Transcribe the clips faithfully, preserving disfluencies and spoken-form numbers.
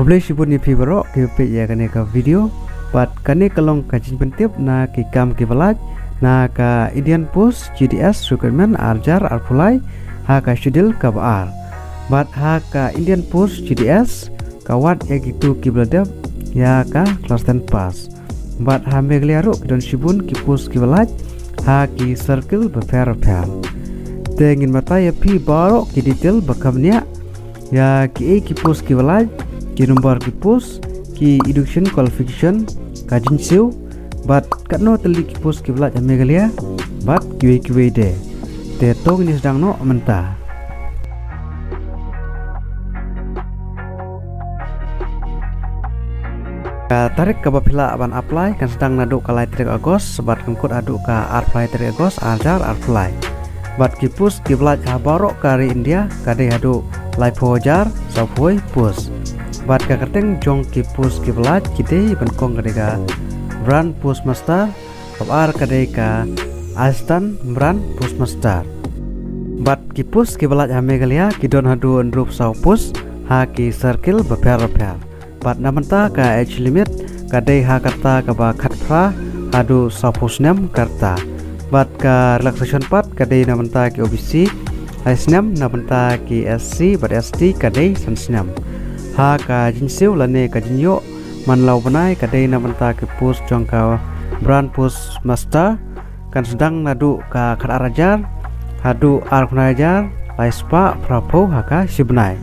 Khublei shibun ïa phi baroh kiba peit ïa kane ka video. Bad kane ka long ka jingpyntip na ki kam kiba lait na ka Indian Post G D S Recruitment ar hajar arphew lai ha ka schedule kaba ar. Bad ha ka Indian Post G D S ka wad ïa kito kiba la dep ïa ka class ten pass. Bad ha Meghalaya ruh ki don shibun ki post kiba lait ha ki circle bapher bapher. Te ngin batai ïa phi baroh ki detail ba kham bniah, ïa kiei ki post kiba lait, ki number ki post, ki education qualification, ka jingsiew, bad katno tylli ki post kiba lait ha Meghalaya, bad kiwei kiwei de. Te to ngin sdang noh mynta. Ka tarik kaba phi lah ban apply kan sdang naduh ka lai tarik August bad kan kut haduh ka arphew lai tarik August ar hajar arphew lai. Bad ki post kiba lait ha baroh ka ri India ka dei haduh laiphew hajar sawphew wei post. Bad ka kyrteng jong ki post kiba lait ki dei, ban kong ka dei ka Branch Postmaster, kaba ar ka dei ka Assistant Branch Postmaster. Bad ki post kiba lait ha Meghalaya ki don haduh hynriewphew saw post ha ki circle bapher bapher. Bad na bynta ka age limit ka dei ha ka rta kaba khatphra haduh sawphew snem ka rta. Bad ka relaxation pat ka dei na bynta ki O B C lai snem, na bynta ki S C bad S T ka dei san snem. Ha ka jingsiew lane ka jingïoh man la u bnai ka dei na bynta ki post jong ka Branch Postmaster kan sdang naduh ka khatar hajar haduh arphew khyndai hajar lai spah phraphew ha ka shi bnai.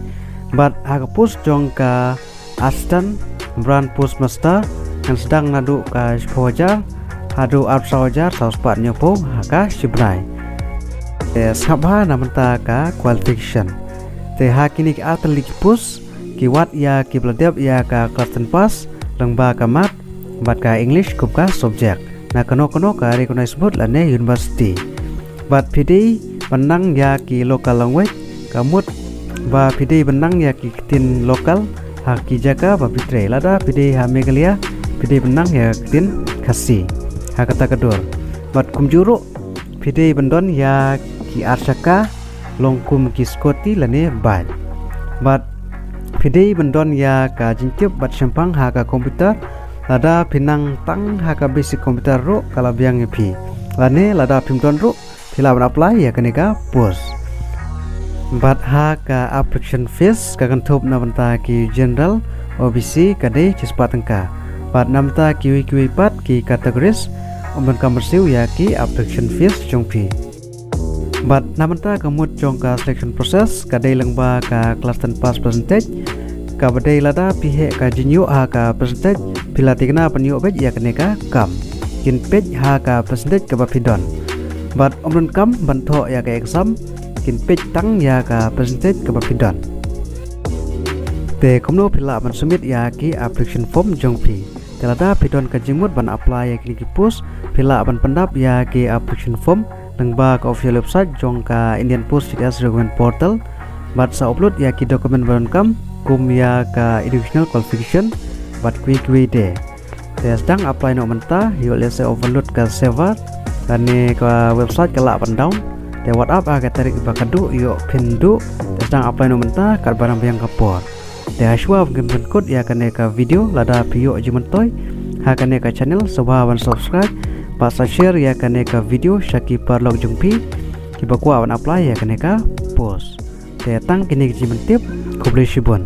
Bad ha ka post jong ka Assistant Branch Postmaster kan sdang naduh ka shiphew hajar haduh arphew saw hajar saw spah hynñiewphew ha ka shi bnai. Te sngap bha na bynta ka qualification. Te ha kine ki ar tylli ki post ki wad ïa kiba la dep ïa ka class ten pass lyngba ka Math bad ka English kum ka subject na kano kano ka recognized board lane university. Bad phi dei ban nang ïa ki local language, ka mut ba phi dei ban nang ïa ki ktien local ha ki jaka ba phi trei. Lada phi dei ha Meghalaya phi dei ban nang ïa ka ktien Khasi ha kata ka dur. Bad kumjuh ruh phi dei ban don ïa ki ar shaka long kum ki scooty lane bike. Bad phi dei ban don ïa ka jingtip bad shemphang ha ka computer. Lada phi nang tang ha ka basic computer ruh ka la biang ïa phi. Lane lada phim don ruh phi lah ban apply ïa kane ka post. Bad ha ka application fees ka kynthup na bynta ki general, O B C ka dei shispah tyngka. Bad na bynta kiwei kiwei pat ki categories ym donkam ban siew ïa ki application fees jong phi. Bad na bynta ka mut jong ka selection process ka dei lyngba ka class ten pass percentage, kaba dei lada phi heh ka jingïoh ha ka percentage phi la thikna ban ïoh beit ïa kane ka kam. Kin peit ha ka percentage kaba phi don. Bad ym donkam ban thoh ïa ka exam, kin peit tang ïa ka percentage kaba phi don. Te kumno phi lah ban submit ïa ki application form jong phi? Te lada phi don ka jingmut ban apply ïa kine ki post, phi lah ban pyndap ïa ki application form lyngba ka official website jong ka Indian Post G D S Recruitment Portal. Bad sa upload ïa ki document ba donkam kum ïa ka educational qualification bad kiwei kiwei de. Te sdang apply noh mynta, ïoh lehse overload ka server lane ka website ka lah ban down. Te wat ap ha ka tarik ba ka duh ïoh phin duh. Te sdang apply noh mynta katba dang biang ka por. Te hashwa ban pynkut ïa kane ka video, lada phi ïoh jingmyntoi ha kane ka channel sngewbha ban subscribe bad sa share ïa kane ka video sha ki paralok jong phi kiba kwah ban apply ïa kane ka post. Te tang kine ki jingpyntip, khublei shibun.